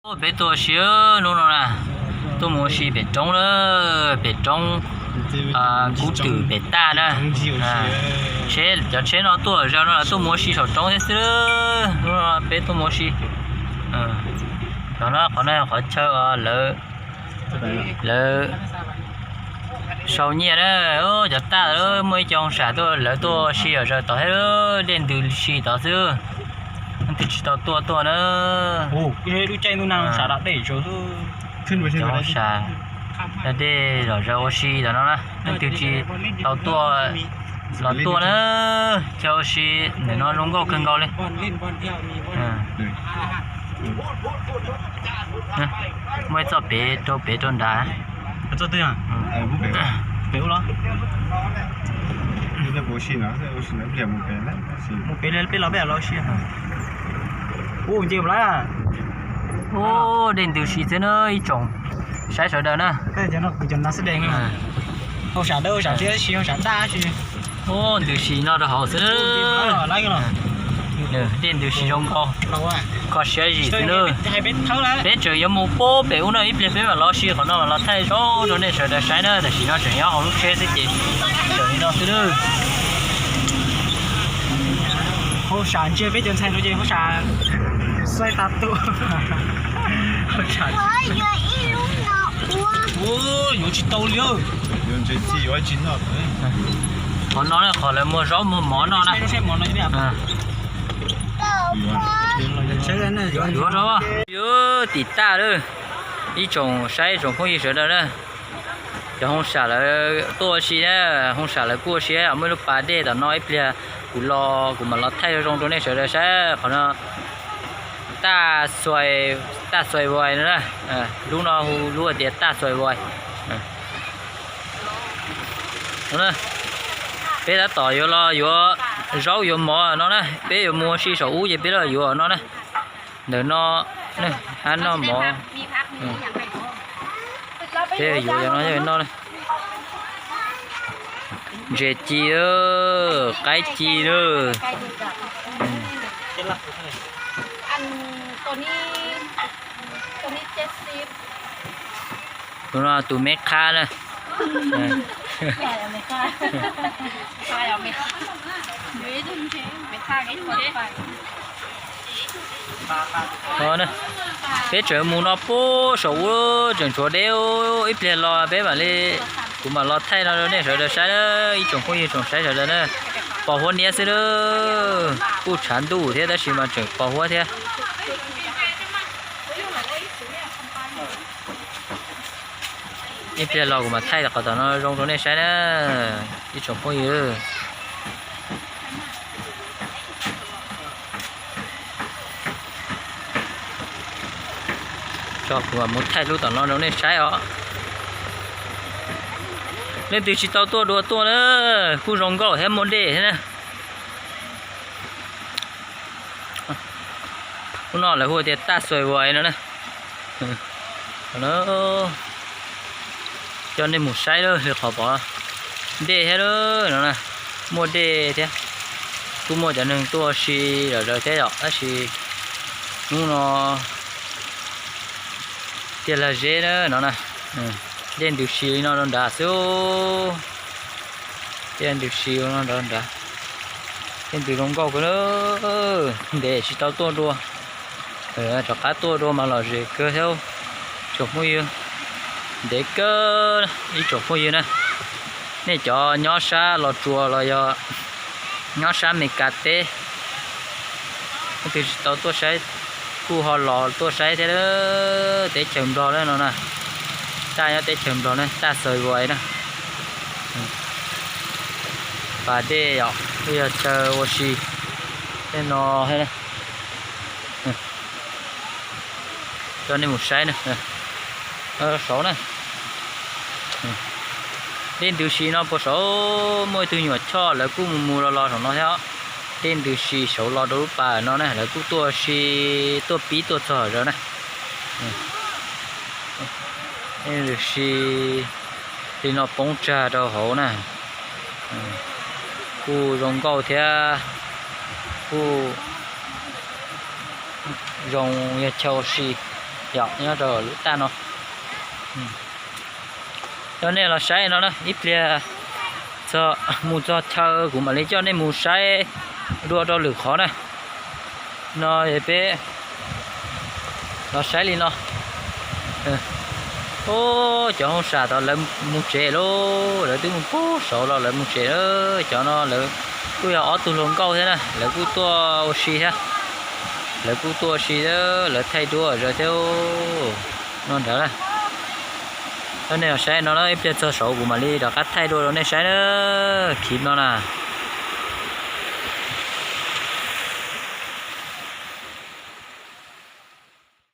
Peb tuaj ua si hnub no na, tuaj mus ua si pem roob na, pem roob Kub Twm pem taj na. Tsheb, cov tsheb no tuaj zaum no lawv tuaj mus ua si saum roob thiab xwb. Hnub no peb tuaj mus ua si. Qhov no, qhov no qhov chaw lawv sau nyiaj na. Cov taj muaj ib co hoo sam tuaj, lawv tuaj ua si zaum tod thiab, dej ntws si tod xwb. Leej twg tsis tau tuaj tuaj na. Cov hoo sam, dej zom zaws ua si tom no na, leej twg tsis tau tuaj los tuaj na. Chaw ua si ntawm no zoo nkauj kawg nkaus li. Muaj ib txoj pem rau pem rau nrad. Mus pem li peb los peb los si. Ua nce lawm. Ua dej ntws si xwb na ib tsoom saib sawv daws na. Hoo sam dawb hoo sam thiab si hoo sam daj si. Ua ntws si no rau hauv xwb. Dej ntws si zoo nkauj, kho siab zim xwb na. Peb tseem yuav mus pub pem ub no ib pliag peb mam los si qhov no mam los thaij zoo rau nej sawv daws saib na. Tam sim no tseem nyob hauv lub tsheb xwb ces tseem li no xwb na. Hoo sam ntsia peb cov ntxhais no ces hoo sam xuaib tas tuaj. Yuav tsis tau li. Qhov no qhov lawv muag zaub muag mov noj na. Yuav rau tim taj lawm. Ib tsoom saib tsoom phooj ywg sawv daws na, cov hoo sam lawv tuaj ua si na, hoo sam lawv kuj ua si, muaj ib lub pas dej tom no ib pliag kuv los kuv mam los thaij zoo zoo rau nej sawv daws saib. Qhov no taj, taj Xuais Vais no na, lub no hu lub hais tias taj Xuais Vais. Peb tab tom yuav los yuav zaub yuav mov no na, peb yuav mus ua si saum ub ces peb los yuav no na. Ntawm no, hab noj mov. Peb yuav no noj na. Ntses ci, qaib ci lawm. Tus no tus me qha na. Peb tseem mus no puag saum ub tseem tshuav deb, ib pliag los peb mam li, kuv mam los thaij no rau nej sawv daws saib na, ib tsoom phooj ywg tsoom saib sawv daws na. Pos huab niab xwb na, kuj tshav ntuj thiab tab sis mas tseem pos huab thiab. Ib pliag los kuv mam thaij qhov tom no zoo rau nej saib na, ib tsoom phooj ywg. Tso kuv mam mus thaij lub tom no rau nej saib os. Leej twg tsis tau tuaj dua tuaj na, kuj zoo nkauj thiab muaj dej thiab na. Lub no lawv hu tias taj Xuais Vais no na. Coj nej mus saib lawm li qhov pom dej thiab no na, muaj dej thiab. Kuj muaj cov neeg tuaj ua si lawm thiab yom, tab sis hnub no tiaj lag zeb na no na. Dej ntws si li no rau nrad xwb. Dej ntws si no rau nrad. Dej ntws zoo nkauj kawg, ntev tsis tau tuaj dua. Rov qab tuaj dua mas lom zem kawg thiab tsoom phooj ywg. Ntev kawg ib tsoom phooj ywg na. Nej cov nyob sab Los Tsuas los yog nyob sab Amelikas teb, leej twg tsis tau tuaj saib kuj ho los tuaj saib thiab. Teb chaws Nplog na no na, taj nyob teb chaws Nplog na, taj Xuais Vais na. Pas dej yom, yog chaw ua si tej no. Coj nej mus saib na, saud na. Dej ntws si no puag saud muaj ib tug nyuam choj lawv kuj mus mus los los saum no thiab. Dej ntws si saud los rau lub pas no na, lawv kuj tuaj si, tuaj pib tuaj txog zaud na. Dej ntws si li no poob tsag rau hauv na. Kuj zoo nkauj thiab kuj zoo yog chaw ua si. Yog nyob rau lub taj no. Coj nej los saib no na, ib pliag mus txog chaw kuv mam li coj nej mus saib dua rau lwm qhov na. No peb los saib li no. Ub, cov hauj sam tod lawv mus tsev lauj, lawv twb mus pub saud los lawv mus tsev. Cov no lawv kuj yog ob tug hluas nkauj thiab na, lawv kuj tuaj ua si thiab. Lawv kuj tuaj ua si, lawv thaij duab zog thiab no nrad na. Coj nej los saib no na, ib pliag txog saud kuv mam li rov qab thaij dua rau nej saib na. Khiv no na.